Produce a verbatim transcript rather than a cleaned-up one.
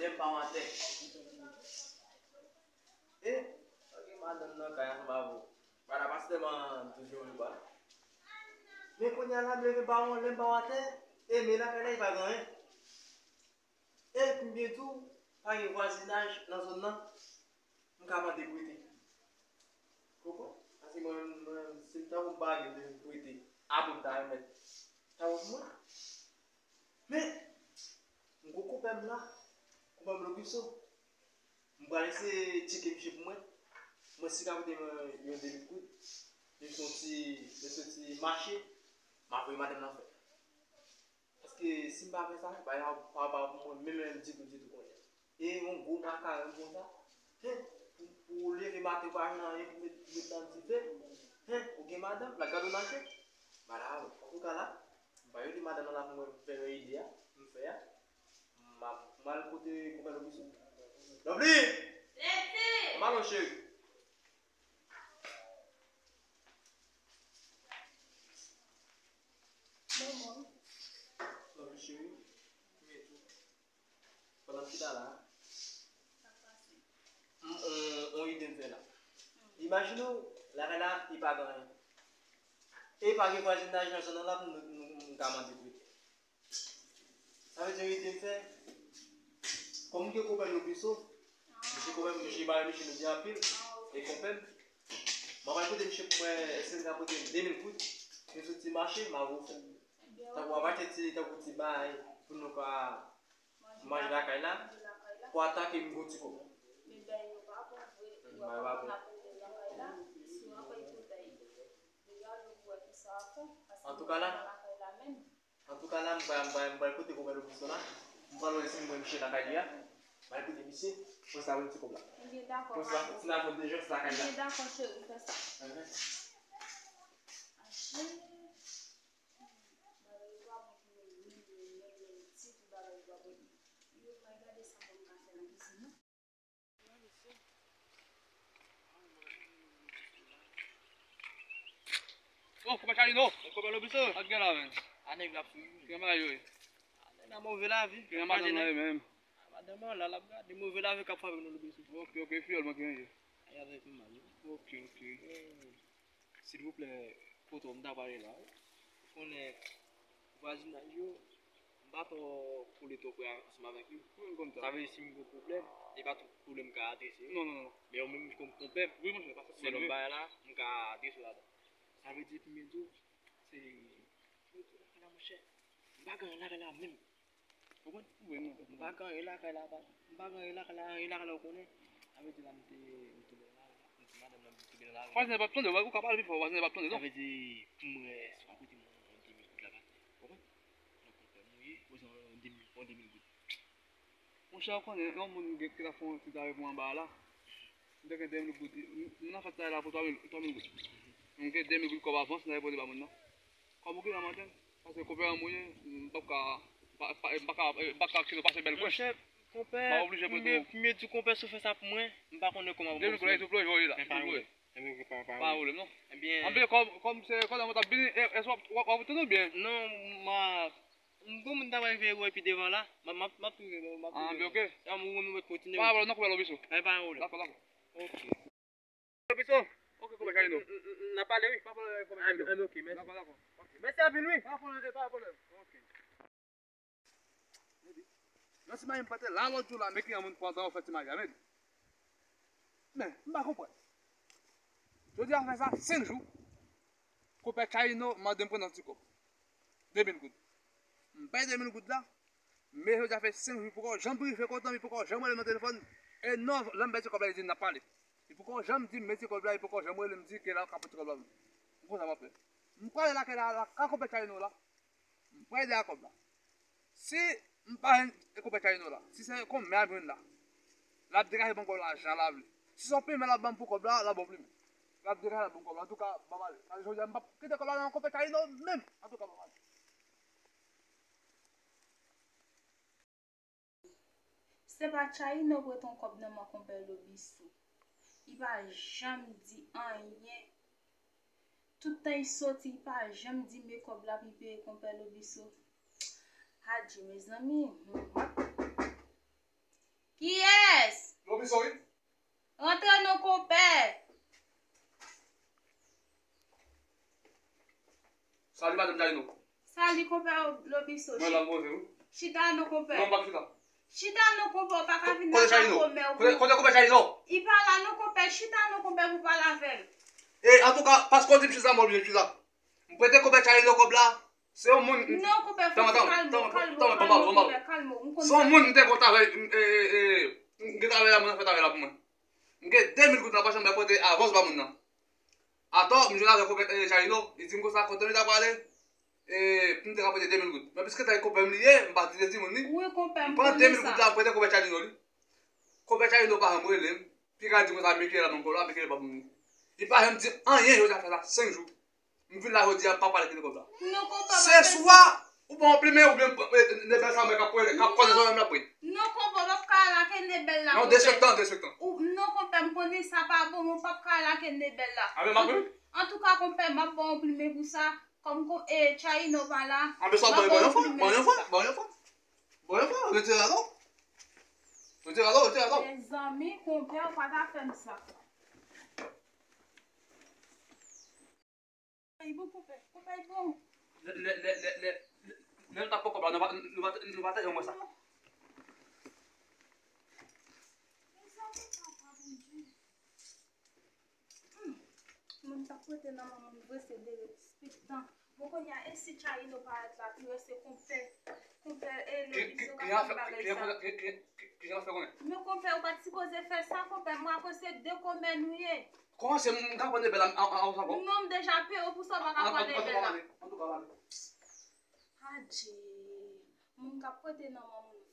Menm pa w atè. E, ok, madanm nan kay ansanm avè w. Bada pa sèlman toujou li ba. Men kounye a la, m leve ba w, lè m ba w atè. E, men lakay la, li pa gen anyen. E, pou m byen di w, pa gen vwazinaj nan zòn nan. M ka mande pou rete. Koko, paske mwen, mwen, si m ta yon bagay de pou rete, apre m ta remèt. Ta wè pou mwen. Men, m gon konpè m la, konpè m Lobiso. M pral eseye tcheke misye pou mwen. Mwen si ka pote mwen yon de mil goud. Li soti, li soti mache, m a voye madanm nan fè. Paske si m pa fè sa, bagay la pa, pa pou mwen, menm, menm ditou, ditou kounye a. E yon gwo makaren konsa, hen, pou, pou leve maten pa jwenn anyen pou met, pou met nan dife, hen, ou gen madanm, l ap gade w nan je. Madanm, antouka la, m pa rele madanm nan la pou mwen fè yon ide a, pou m fè a. M ap, m al kote konpè Lobiso. Lovely! Prese! M al non cheri. Bon, bon. Lovely cheri. Pandan m chita la, m, on, on ide m fè la. Imajine w, lakay la, li pa gen anyen. E pa gen vwazinaj nan zòn nan la pou m, m, m ka mande pou rete. Sa vle di, yon ide m fè, kòm m gen konpè Lobiso, misye konpè m, misye bare misye nou byen anpil, e konpè m, mwen pral kote misye pou mwen, èske l ka pote m de mil goud, pou m soti mache, m a voye w fè. Tankou w ap achte ti, tankou ti bagay, pou nou ka manje lakay la, pou atake m gon ti kòb. Men bagay yo pa bon vre. Bagay yo pa bon. Antouka la, antouka la, m pral, m pral, m pral kote konpè Lobiso la. M pral wè si m wè misye lakay li a. M pral kote misye, pou sa wè m ti kòb la. Ebyen, dakò, pou sa, madanm. Si n a konn deja, se lakay la. Ebyen, dakò, cheri, fè sa. Mhm. Achte. Bagay yo pa bon pou mwen menm, menm, menm, menm ditou, bagay yo pa bon. Yo, m al gade sa pou m ka fè nan kizin nan. Bon, kòman Charlino? Kòman Lobiso? Ak gen la, men. A nèg la pou. Gen bagay yo ye. A nèg la move lavi. Gen madanm nan menm. Madanm nan la, l ap gade move lavi k ap frape nou Lobiso. Ok, ok, fiyòl mwen ki ranje. Ay, avèk m mal, wi. Ok, ok. Silvouplè, poto, m ta pale la, wi. Ou konnen, vwazinaj yo, m pa twò kole twò prè ansanm avèk yo. Mwen konn sa. Sa vle di, si m gen pwoblèm, e pa tout pwoblèm m ka adrese yo. Non, non, non. Men yo menm kòm konpè m, wi, monchè, pa fè pwoblèm. Se lòt bagay la, m ka adrese yo ladan. Sa vle di, pou m di w, se, pou m di w, lakay la, monchè, m pa gen anyen lakay la menm. Ou konprann? Wi, non. M pa gen anyen lakay la, pa. M pa gen anyen lakay la, anyen lakay la, ou konnen. Sa vle di la, m te, m tonbe nan lari la. M di madanm nan, m tonbe nan lari la. Vwazen pa ap tande, ou ka pale pi fò, vwazen pa ap tande, non? Sa vle di, pou mwen, si w ka prete mwen yon de mil goud la, patnè. Ou konprann? Yon konpè m ou ye, ou bezwen yon de mil, yon de mil goud. Monchè, ou konnen, yon moun gen, ki ta fè yon ti travay pou anba a la. M te gen de mil goud. M, m nan fèt la, la pou twa mil, twa mil goud. M gen de mil goud kòm avans, m ta pote ba moun nan. Kòm ou gen nan manten, paske konpè an mouye, m p ap ka, pa, pa, m pa ka, m pa ka kite w pase bèl kwen. Monchè, konpè, m ap oblije prete w. Premye, premye di konpè si w fè sa pou mwen, m pa konnen kòman pou m. De mil goud la, tou ploye, voye la, tou ploye. Pa pwoblèm, non. Ebyen. Anben, kòm, kòm se, kòm w t ap vini, e, èske w ap, w ap, w ap tande w byen? Non, m a, m gon moun ta pral veye wè pi devan la, m a, m ap, m ap tounen, m ap tounen. Anben, ok. Anben, ou kontinye. Pa pwoblèm, non, konpè Lobiso. Pa pwoblèm. Dakò, dakò. Ok. Lobiso. Ok, konpè Charlino. N, n, n, n ap pale, wi. Pa pwoblèm, konpè Charlino. Anben, ok, mèsi. Dakò, dakò. Ok. Mèsi anpil, wi. Pa pwoblèm, pa pwoblèm. Ok. Nan ti mayi m pete la lòt jou la, men ki yon moun kontan ou fè ti mayi a, men. Men, m pa konprann. Jodi a fè sa senk jou. Konpè Charlino mande m pran nan ti kòb. De mil goud. M bay de mil goud la. Men jodi a fè senk jou, li poko janm brife kontan, li poko janm rele m nan telefòn. E non, lè m bay ti kòb la, li di n ap pale. Li poko janm di m men ti kòb la, li poko janm rele m di ke l ap ka pran ti kòb la pou mwen. M konn sa m ap fè. M prale lakay la, la, ka konpè Charlino la. M pral dèyè kòb la. Si m pa jwenn konpè Charlino la, si se konmè a m jwenn la, l ap degaje ban m kòb la jan l ap vle. Si se yon plimen l ap ban m pou kòb la, l ap ban m plimen. L ap degaje l ap ban m kòb la. Antouka, ban m ale. Paske jodi a, m p ap kite kòb la nan konpè Charlino menm. Antouka, ban m ale. Se pa Charlino prete yon kòb nan men konpè Lobiso. Li pa janm di anyen. Tout tan li soti, li pa janm di men kòb la pou li peye konpè Lobiso. Adje, mezanmi. Hmm. Kiyès? Lobison, wi. Rantre non, konpè. Sali, madanm Tayino. Sali, konpè Lobiso. Mwen la, m poze, wi. Chita non, konpè. Non, m p ap chita. Chita non, konpè, ou pa ka vin nan ka kòmè ou. Kote, kote konpè Tayino? Li pa la non, konpè. Chita non, konpè, pou pale avè l. E, antouka, paske w di m chita, m oblije chita. M prete konpè Tayino kòb la. Se yon moun. Non, konpè, fò w kalme w, kalme w, kalme w, konpè, kalme w. Se yon moun m te konn travay, m, e, e, e, m gen travay la, moun nan fè travay la pou mwen. M gen de mil goud nan pòch mwen, m pote avans ba moun nan. Atò, m jwenn avèk konpè, e, Tayino, li di m konsa, kontan li ta prale, e, pou m te ka prete de mil goud. Men piske se konpè m li ye, m pa di se timoun li. Wi, konpè, m konnen sa. M pran de mil goud la, m prete konpè Tayino li. Konpè Tayino pa janm rele m. Li ka di konsa, Michael la ban m kòb la, Michael pa ban m li. Li pa janm di anyen, jodi a fè sa senk jou. M vin la jodi a, m pa pale ki te kòb la. Non, konpè, se swa ou ban yon plimen oubyen m pran, e, Nebel sa mwen k ap pran, k ap konnen sa menm l ap pran. Non, konpè, w p ap ka al ak Nebel la, konpè. Non, dezenfektan, dezenfektan. Ou, non, konpè, m konnen sa pa bon, men w p ap ka al ak Nebel la. A, men m ap pran. Antouka, konpè, m ap ba w yon plimen pou sa. Kòm, kòm, e, Tayino pa la, m ap ba w yon plimen pou sa. Anben sa, ban yon fwa, ban yon fwa, ban yon fwa. Bon, yon fwa, retire la non. Retire la, retire la. Mezanmi, konpè, ou pa ta fè m sa. Ay, bon, konpè, konpè, bon. Lè, lè, lè, lè, lè, lè nou t ap pran kòb la, nou pa, nou pa, nou pa te janm wè sa. Mezanmi, papa Bondye. Hmm. Moun k ap prete nan men moun vre se derespektan. Bon, kounye a, e si Tayino parèt la, tou, e se konpè, konpè, e Lobiso k ap fè bagay sa. Ki, ki, ki, ki, ki, ki jan fè konnen? Men konpè, ou pa t sipoze fè sa, konpè. Mwen, akoz se de kòmè nou ye. Kòman se m ka pran Nebel la, an, an, an, an, bon? Non, m deja peye w pou sa, w pa ka pran Nebel la. Antouka, antouka, antouka. Adje. Moun k ap prete nan men moun